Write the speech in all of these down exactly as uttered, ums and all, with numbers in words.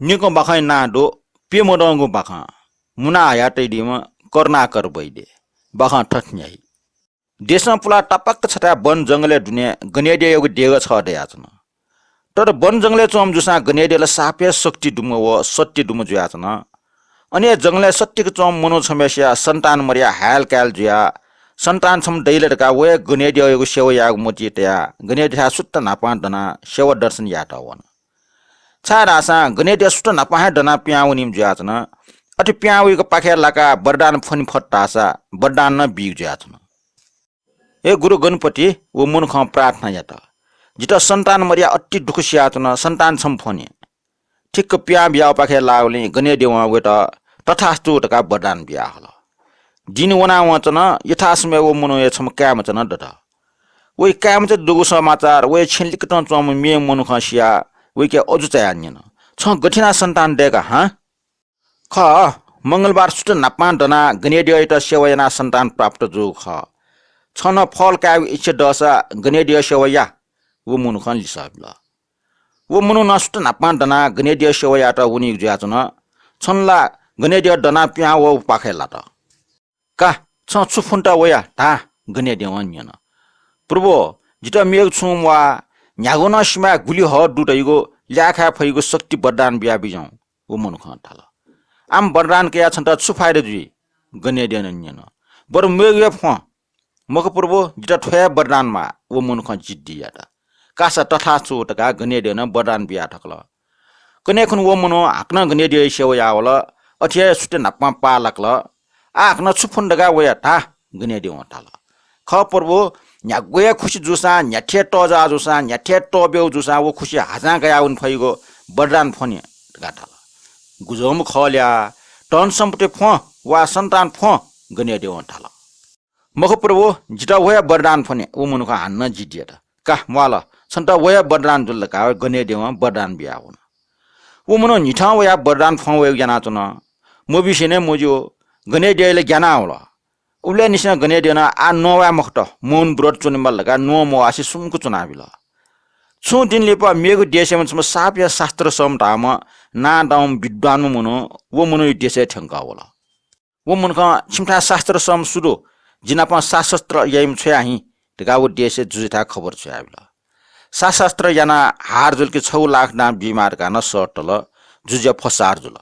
निगू बाखंया नां दु, प्यमदंगु बाखं, मुना हयातइदीम्ह करुणाकर वैद्य। बाखं थथे न्ह्याइ। देशं पुलाः तापाक्क छथाय् वन जंगलय् दुने गनेद्यःयागु देगः छगः दयाच्वन। तर वन जंगलय् च्वंम्ह जूसां गनेद्यः ला साप हे शक्ति दुम्ह व सत्य दुम्ह जुयाच्वन। अन हे जंगलय् सत्तिक च्वंम्ह मनू छम्हय्सिया सन्तान मदयाः हाय्‌ल काय्‌ल जुयाः सन्तान छम्ह दइ ला धकाः व हे गनेद्यःयागु सेवा यायेगु मतिइ तयाः गनेद्यःथाय् सुथ न्हापां दनाः सेवा दर्शन यायेत वन। छाय्‌धाःसा गनेद्यः सुथ न्हापां हे दनाः पिहां वनीम्ह जुयाच्वन। अथे पिहां वइगु पाखे लाकाः वरदान फ्वने फत धाःसा वरदान नं बीगु जुयाच्वन। हे गुरु गणपति, व मनुखं प्रार्थना यात, जितः सन्तान मदयाः अति दुःख सियाच्वन, सन्तान छम्ह फ्वने। ठिक्क पिहां बियाः पाखे लाःगुलिं गनेद्यवं वयात तथास्तु धकाः वरदान बियाहल। दिं वनावंच्वन, यथासमयय् व मनूया छम्ह काय्‌मचा नं दत। वया काय्‌मचा दुगु समाचार वया छेँय् लिकतं च्वंम्ह मेम्ह मनुखं सियाः वयाके अजू चायाः न्यन, छं गथे यानाः सन्तान दय्‌का हँ? खः, मंगलबार सुथ न्हापां दनाः गनेद्यःयात सेवा यानाः सन्तान प्राप्त जूगु खः। छं नं फल कायेगु इच्छा दःसा गनेद्यः सेवा या, व मनुखं लिसः बिल। व मनुखं सुथ न्हापां दनाः गनेद्यः सेवा यायेत वनीगु जुयाच्वन। छन्हु ला गनेद्यः दनाः पिहां वःगु पाखे लात। का, छं छु फ्वनेत वया धा, गनेद्यवं न्यन। प्रभु, जितः मेगु छुं म्वाः, न्ह्यागु नं सिमाय् गुलि हः दु धइगु ल्याय् खाये फइगु शक्ति वरदान बियाबिज्याहुँ, व मनुखं धाल। आम वरदान कयाः छन्त छु फाइदा जुइ? गनेद्यवं न्यन। बरु मेगु हे फ्वँ। मखु प्रभु, जितः थ्व हे वरदान माः, व मनुखं जिद्दी यात। कासा तथास्तु धकाः गनेद्यवं वरदान बिया थकल। कन्हय् खुन्हु व मनू हाकनं गनेद्यःया सेवा याः वल। अथे हे सुथ न्हापां पाः लाकल। आः हाकनं छु फ्वने धकाः वया धा, गनेद्यवं धाल। खः प्रभु, न्ह्यागु हे खुसि जूसां, न्ह्याथे तःजाः जूसां, न्ह्याथे तःब्यु जूसां व खुसि हाचां कयाः वने फइगु वरदान फ्वने धकाः धाल। गुजंम्ह खः ल्या, धन सम्पत्ति फ्वँ वा सन्तान फ्वँ, गनेद्यवं धाल। मखु प्रभु, जितः व हे वरदान फ्वने, व मनुखं हानं जिद्दी यात। का म्वाल, छन्त व हे वरदान जुल धकाः गनेद्यवं वरदान बियाः वन। व मनू न्हिथं वयाः वरदान फ्वं वयेगु यानाच्वन। मबिसें हे मज्यू, गनेद्यः ला ग्यानाः वल। उबलय् निसें गनेद्यवं आः नवाये मखुत, मौन व्रत च्वनेमाल धकाः नं मवासे सुम्क च्वनाबिल। छुं दिं लिपा मेगु देशय् छम्ह सापया शास्त्र सःम्ह धाःम्ह नां दंम्ह विद्वान मनू व मनूया देशय् थ्यंकः वल। व मनुखं छिमिथाय् शास्त्र सःम्ह सु दु? जि नाप सासशस्त्र याइम्ह छ्वया हिँ धकाः व देशय् जुजुयाथाय् खबर छ्वयाबिल। सासशस्त्र यानाः हार जुल कि छगू लाख दां बीमाः धकाः नं शर्त तल। जुजुया फसार जुल।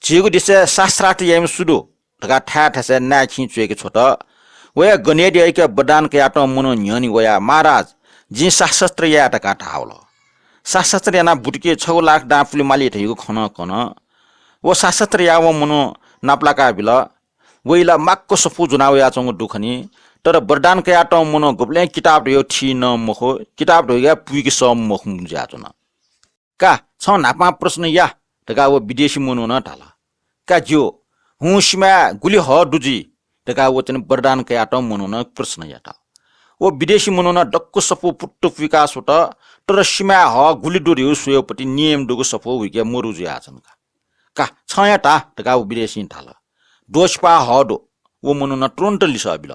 झीगु देशय् सासशास्त्र याइम्ह सु दु धकाः थाय् थासय् नाय्‌खिं च्वय्‌के छ्वत। वया गनेद्यःयाके वरदान कयातःम्ह मनू न्ह्यःने वयाः महाराज, जिं सासशस्त्र याये धकाः धाः वल। सासशस्त्र यानाः बुतुके छगू लाख दां पुले माली धइगु खँ नं कन। व सासशस्त्र याःम्ह मनू नापलाकाबिल। वइ ला माक्व सफू ज्वना वयाच्वंगु दु खनी। तर वरदान कयातःम्ह मनू गुबलें किताब धइगु थी नं मखु, किताब धइगु हे पुइके सःम्ह मखु जुयाच्वन। का, छं न्हापां प्रश्न या धकाः व विदेशी मनुखं धाल। का ज्यू, हुँ सिमाय् गुलि हः दु जुइ धकाः व चाहिँ वरदान कयातःम्ह मनुखं प्रश्न यात। व विदेशी मनुखं दक्व सफू पुट्टु पुइका स्वत, तर सिमाय् हः गुलि दु धइगु स्वयेगुपति नियम दुगु सफू वइके मरु जुयाच्वन का। का, छं हे धा धकाः व विदेशीं धाल। द्वःसिपाः हः दु, व मनुखं तुरुन्त लिसः बिल।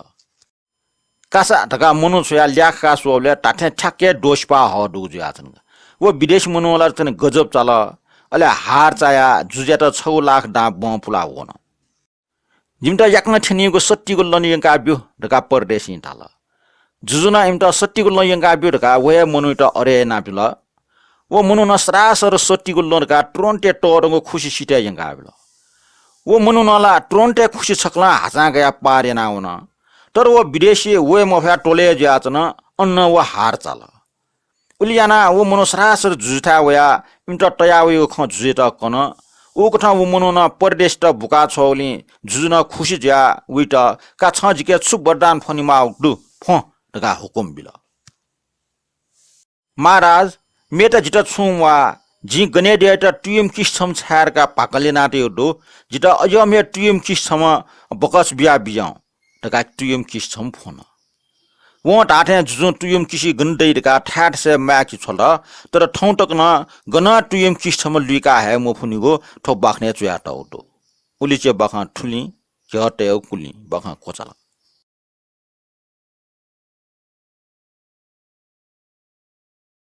कासा धकाः मनू छ्वयाः ल्याखा स्वःबलय् धात्थें ठ्याक्क हे द्वःसिपाः हः दुगु जुयाच्वन। व विदेशी मनू ला चाहिँ गजब चाल। अले हार चायाः जुजुयात छगू लाख दां बं पुलाः वन। जिमित याकनं थ्यनीगु सत्तिगु लं यंकाब्यु धकाः परदेशीं धाल। जुजुं नं इमित सत्तिगु लं यंकाब्यु धकाः व हे मनूयात अडे यानाबिल। व मनुखं सरासर सत्तिगु लं धकाः तुरुन्त हे तःधंगु खुसि सिथय् यंकाबिल। व मनुखं ला तुरुन्त हे खुसि छकलं हाचां कयाः पार यानावन। तर व विदेशी वये मफयाः त्वलय् जुयाच्वन, अन व हार चाल। उलि यानाः व मनू सरासर जुजुथाय् वयाः इमित तयावइगु खँ जुजुयात कन। उकथं व मनुखं परदेशीत बुका छ्वःगुलिं जुजु नं खुसि जुयाः वइत, का छं जिके छु वरदान फ्वनेमाःगु दु, फ्वँ धकाः हुकुम बिल। महाराज, मेत जितः छुं म्वाः, जिं गनेद्यःयात तुयुम किसि छम्ह छाये धकाः भाकल यानातयागु दु। जितः अज्याःम्ह हे तुयुम किसि छम्ह बकस बियाबिज्याहुँ धकाः तुयुम किसि छम्ह फ्वन। वं धाःथें जुजुं तुयुम किसि गन दइ धकाः थाय् थासय् माय्‌के छ्वल, तर थौं तक नं गनं तुयुम किसि छम्ह लुइका हये मफुनिगु थ्व बाखनय् च्वयातःगु दु। उलिचे बाखं थुलिं, घ्यः तयेगु कुलिं बाखं क्वचाल।